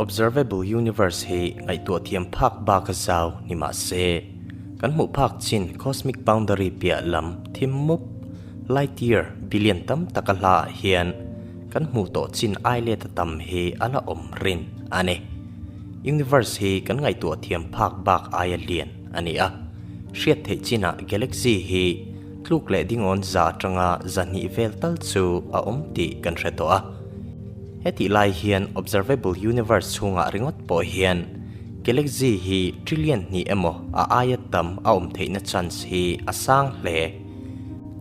Observable universe hi ngaihtuah thiam phak bak a zau ni mah se, kan hmuh phak chin cosmic boundary piah lam thim mup, light year billion tam tak a hla ah hian kan hmuh tawh chin ai let a tam hi a la awm rin a ni. Universe hi kan ngaihtuah thiam phak bak aia lian a ni a, hriat theih chinah galaxy hi tluk leh dingawn za atanga 200 vel tal chu a awm tih kan hre tawh a. Hetih lai hian observable universe chhungah ringawt pawh hian galaxy hi trillion hnih emaw a aia tam a awm theihna chance hi a sang hle.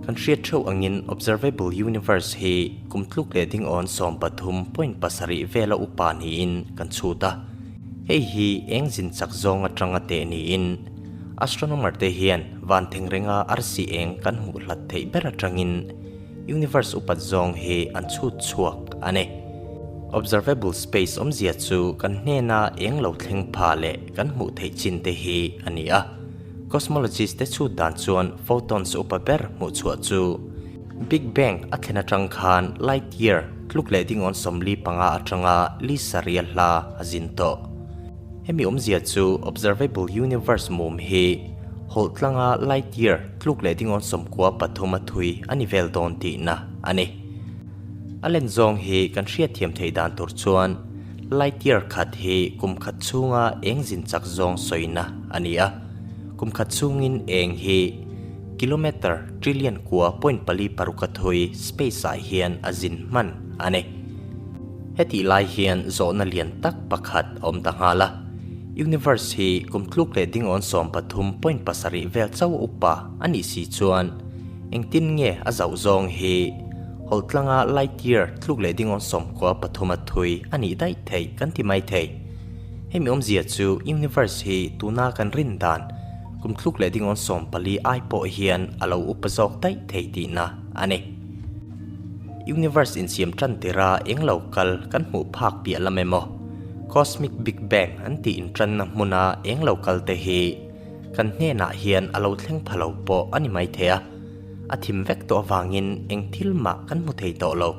Kan hriat theuh angin observable universe hi kum tluk leh dingawn 13.7 vela upa niin kan chhut a. Hei hi eng zin chak zawng atanga teh niin astronomer te hian van thengrenga arsi eng kan hmuh hlat theih ber atangin Universe upat zawng hi an chhut chhuak a ni. Observable space awmzia chu kan hnena eng lo thleng pha leh kan hmuh theih chin te hi a ni a. Cosmologist te chhut dan chuan photons upa ber hmuh chhuah chu Big Bang a thlen atang khan light year tluk leh dingawn 45 atanga li saria hla a zin tawh. Hemi awmzia chu observable universe mum hi hawlh tlanga light year tluk leh dingawn 93 a thui a ni vel dawn tihna a ni. A len zawng hi kan hriatthiam theih dan tur chuan light year khat hi kum khat chhunga eng zin chak zawng sawina a ni a, kum khat chhungin eng hi kilometer trillion 9.46 a thui space ah hian a zin hman a ni. Hetih lai hian zawhna lian tak pakhat a awm ta nghal a, Universe hi kum tluk leh dingawn 13.7 vel chauh upa a nih si chuan engtin nge a zauh zawng hi hawlhtlanga light year tluk leh dingawn 93 a thui a nih daih theih kan ti mai thei. Hemi awmzia chu Universe hi tuna kan rin dan kum tluk leh dingawn 14 ai pawh hian a lo upa zawk daih thei tihna a ni. Universe insiam tan tira eng lo kal kan hmuh phak piah lam emaw? Cosmic Big Bang an tih intanna hmuna eng lo kal te hi kan hnenah hian a lo thleng pha lo pawh a ni mai thei a, a thim vek tawh avangin eng thil mah kan hmu thei tawh lo.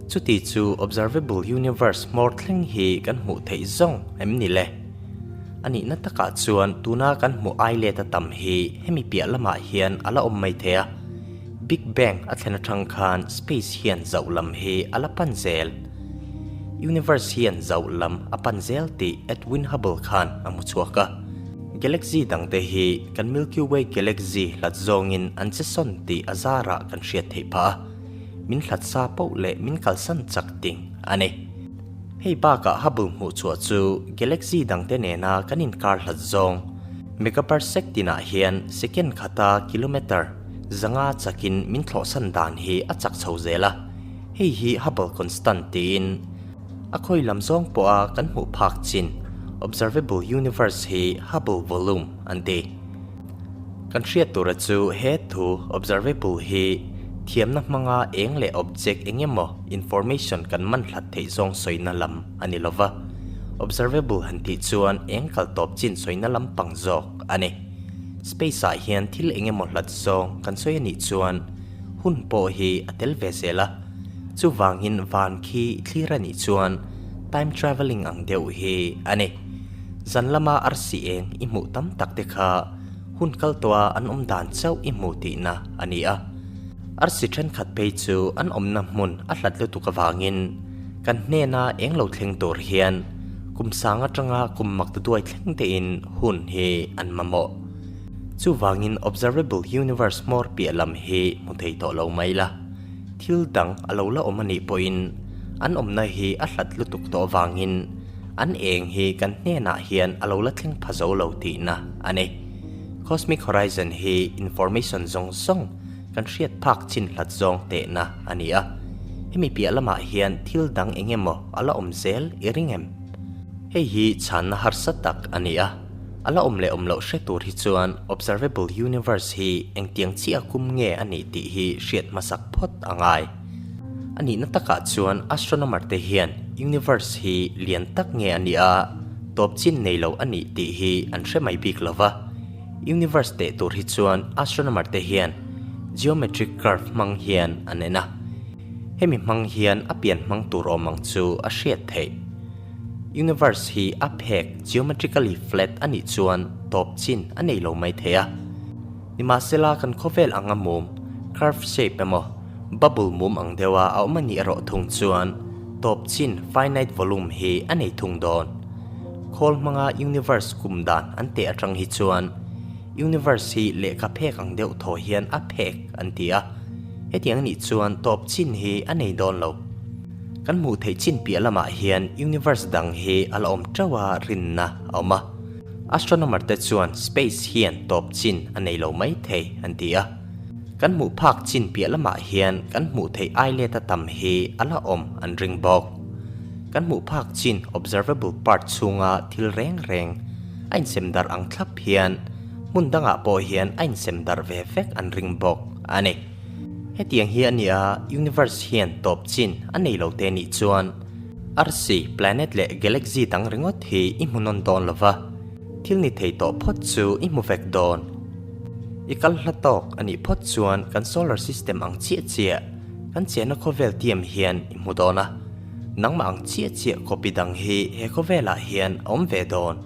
Chuti chu observable universe hmawr thleng hi kan hmuh theih zawng em ni le? A nihna takah chuan tuna kan hmuh ai let a tam hi hemi piah lamah hian a la awm mai thei a. Big Bang a thlen atang khan space hian zauh lam hi a la pan zel. Universe hian zauh lam a pan zel tih Edwin Hubble khan a hmu chhuak a. Galaxy dangte hi kan Milky Way galaxy hlat zawngin an che sawn tih a zarah kan hriat theih phah a, min hlat sa poh leh min kalsan chak ting a ni. Hei bakah Hubble hmuh chhuah chu galaxy dangte nena kan inkar hlat zawng megaparsec tinah hian second khata kilometer 500 chakin min thlawhsan dan hi a chak chho zel a, hei hi Hubble constant tiin a khawi lam zawng pawha kan hmuh phak chin observable universe hi Hubble volume an ti. Kan hriat tura chu he thu observable hi thiamna hmanga eng leh object eng emaw information kan man hlat theih zawng sawina lam a ni lova, observable han tih chuan eng kal tawp chin sawina lam pang zawk a ni. Space ah hian thil eng emaw hlat zawng kan sawi a nih chuan hun pawh hi a tel ve zel a, chuvangin van khi thlir a nih chuan time travelling ang deuh hi a ni. Zan lama arsi eng i hmuh tam tak te kha hun kal tawha an awm dan chauh i hmu tihna a ni a. Arsi thenkhat phei chu an awmna hmun a hlat lutuk avangin kan hnena eng lo thleng tur hian kum sang atanga kum mak ta duai thleng tein hun hi an mamawh. Chuvangin observable universe hmawr piah lam hi hmu thei tawh lo mai la. Thil dang a lo la awm a nih pawhin an awmna hi a hlat lutuk tawh avangin an eng hi kan hnenah hian a lo la thleng pha zo lo tihna a ni. Cosmic horizon hi information zawng zawng kan hriat phak chin hlat zawng tehna a ni a. Hemi piah lamah hian thil dang eng emaw a la awm zel i ring em? Hei hi chhanna harsa tak a ni a, a la awm leh awm loh hre tur hi chuan observable universe hi engtiang chiah kum nge a nih tih hi hriat hmasak phawt a ngai. A nihna takah chuan astronomer te hian universe hi lian tak nge a nih a, tawp chin nei lo a nih tih hi an hre mai bik lo va. Universe teh tur hi chuan astronomer te hian geometric curve hmang hian an en a. Hemi hmang hian a pian hmang tur awm ang chu a hriat theih. Universe hi a phek, geometrically flat, a nih chuan tawp chin a nei lo mai thei a. Nimahsela kan khawvel anga mum, curve shape, emaw bubble mum ang deuha a awm a nih erawh thung chuan tawp chin, finite volume, hi a nei thung dawn. Khawl hmanga universe kum dan an teh atang hi chuan universe hi lehkha phek ang deuh thaw hian a phek an ti a, hetiang nih chuan tawp chin hi a nei dawn lo. Kan hmuh theih chin piah lamah hian universe dang hi a la awm teuh a rinna a awm a. Astronomer te chuan space hian tawp chin a nei lo mai thei an ti a. Kan hmuh phak chin piah lamah hian kan hmuh theih ai let a tam hi a la awm an ring bawk. Kan hmuh phak chin observable part chhunga thil reng reng a insem darh ang thlap hian hmun dangah pawh hian a insem darh ve vek an ring bawk a ni. Hetiang hi a nia, universe hian tawp chin a nei lo te nih chuan arsi, planet leh galaxy dang ringawt hi i hmu nawn dawn lo va, thil ni thei tawh phawt chu i hmu vek dawn. I kal hla tawk a nih phawt chuan kan solar system ang chiah chiah, kan chenna khawvel tiam hian i hmu dawn a, nangmah ang chiah chiah copy dang hi he khawvelah hian a awm ve dawn.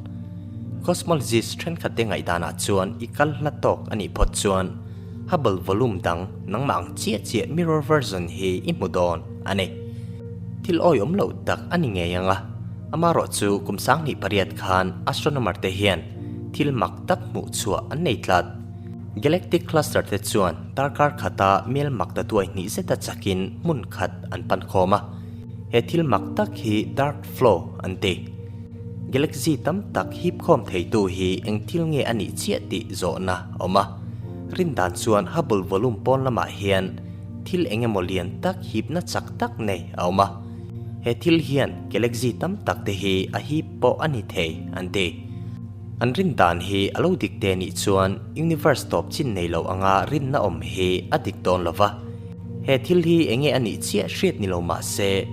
Cosmologist thenkhatte ngaihdanah chuan i kal hla tawk a nih phawt chuan, Hubble volume dang nangmah ang chiah chiah mirror version hi i hmu dawn a ni. Thil awiawm loh tak a ni ngei ang a, amarawh chu kum 28 khan astronomer te hian thil mak tak hmuh chhuah an nei tlat. Galactic cluster te chuan darkar khata mel mak ta duai hnih zeta chakin hmun khat an pan khawm a, he thil mak tak hi dark flow an ti. Galaxy tam tak hip khawm theitu hi eng thil nge a nih chiah tih zawhna a awm a. Rindan chuan Hubble volume pawn lamah hian thil eng emaw lian tak hipna chak tak nei a awm a. He thil hian galaxy tam tak te hi a hip pawh a ni thei an ti. An rindan hi a lo dik te nih chuan universe tawp chin nei lo anga rinna awm hi a dik dawn lo va. He thil hi eng nge a nih chiah hriat ni lo mah se,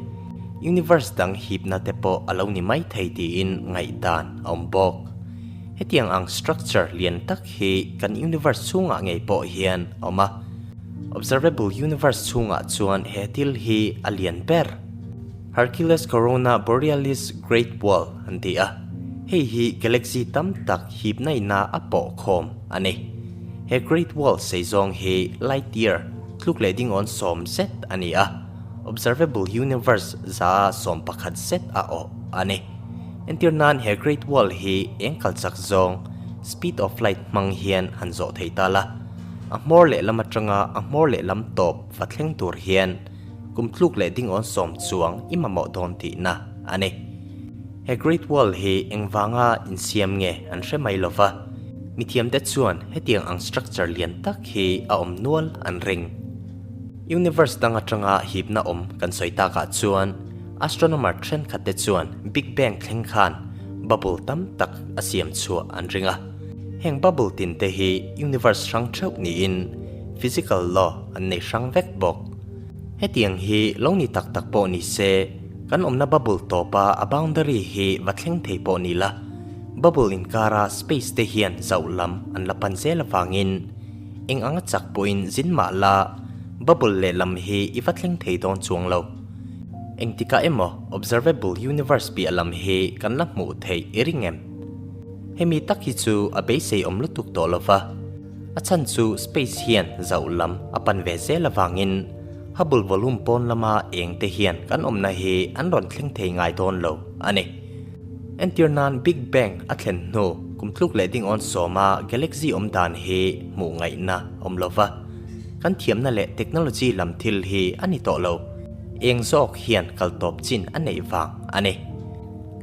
Universe dang hipna te pawh a lo ni mai thei tiin ngaihdan a awm bawk. Hetiang ang structure lian tak hi kan universe chhungah ngei pawh hian a awm a. Observable universe chhungah chuan he thil hi a lian ber. Hercules Corona Borealis Great Wall an ti a, hei hi galaxy tam tak hipna ina a pawh khawm a ni. He Great Wall sei zawng hi light year tluk leh dingawn 9 zet a ni a. Observable Universe 11% zet a awh a ni. Entir nan he Great Wall hi eng kal chak zawng, speed of light, hmang hian han zawh thei ta la. A hmawr leh lam atanga a hmawr leh lam tawp va thleng tur hian kum tluk leh dingawn 10 chuang i mamawh dawn tihna a ni. He Great Wall hi engvanga insiam nge an hre mai lova, mithiamte chuan hetiang ang structure lian tak hi a awm nual an ring. Universe dang atanga hipna awm kan sawi takah chuan astronomer thenkhatte chuan Big Bang thleng khan bubble tam tak a siam chhuah an ring a. Heng bubble tin te hi universe hrang theuh niin physical law an nei hrang vek bawk. Hetiang hi lo ni tak tak pawh ni se, kan awmna bubble tawpa a boundary hi va thleng thei pawh ni la, bubble inkara space te hian zauh lam an la pan zel avangin, Eng anga chak pawhin zin mah la, bubble lehlam hi i va thleng thei dawn chuang lo. Engtikah emaw observable universe piah lam hi kan la hmuh theih i ring em? Hemi tak hi chu a beisei awm lutuk tawh lo va, a chhan chu space hian zauh lam a pan ve zel avangin Hubble volume pawn lama eng te hian kan awmna hi an rawn thleng thei ngai dawn lo a ni. Entir nan Big Bang a thlen hnu kum tluk leh ding awn sawma galaxy awm dan hi hmuh ngaihna awm lo va, kan thiamna leh technology lam thil hi a ni tawh lo, eng zawk hian kal tawp chin a neih vang a ni.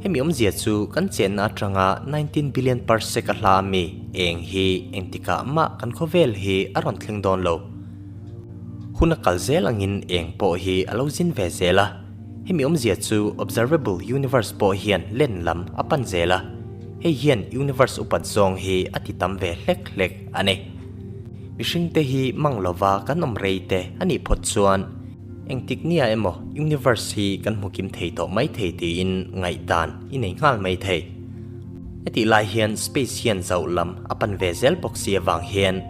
Hemi awmzia chu kan chenna atanga 19 billion parsec a hla ami eng hi engtikah mah kan khawvel hi a rawn thleng dawn lo. Hun a kal zel angin eng pawh hi a lo zin ve zel a. Hemi awmzia chu observable universe pawh hian len lam a pan zel a, hei hian universe upat zawng hi a ti tam ve hlek hlek a ni. Mihringte hi mang lova kan awm rei te a nih phawt chuan engtik nia emaw universe hi kan hmu kim thei tawh mai thei tiin ngaihdan i nei nghal mai thei. Hetih lai hian space hian zauh lam a pan ve zel bawk si avang hian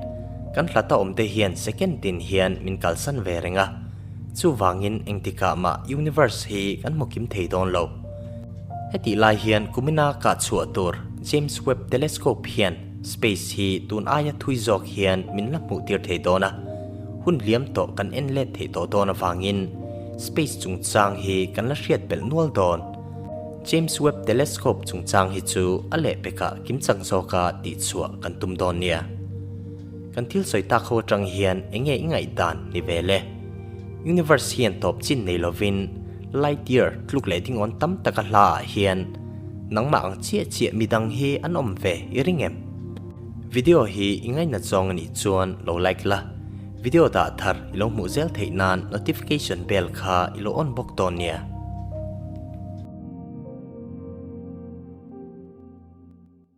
kan hlata awmte hian second tin hian min kalsan ve reng a. Chuvangin engtikah mah universe hi kan hmu kim thei dawn lo. Hetih lai hian kumina kah chhuah tur James Webb Telescope hian space hi tun aia thui zawk hian min la hmuh tir thei dawn a, hun liam tawh kan en let theih tawh dawn avangin space chungchang hi kan la hriat belh nual dawn. James Webb Telescope chungchang hi chu a lehpekah kimchang zawka tihchhuah kan tum dawn nia. Kan thil sawi tak ho atang hian enge i ngaihdan ni ve le? Universe hian tawp chin nei lovin light year tluk leh dingawn tam taka hla ah hian nangmah ang chiah chiah midang hi an awm ve i ring em? Video hi i ngainat zawng anih chuan lo like la, video dah thar i lo hmuh zel theih nan notification bell kha i lo on bawk dawn nia.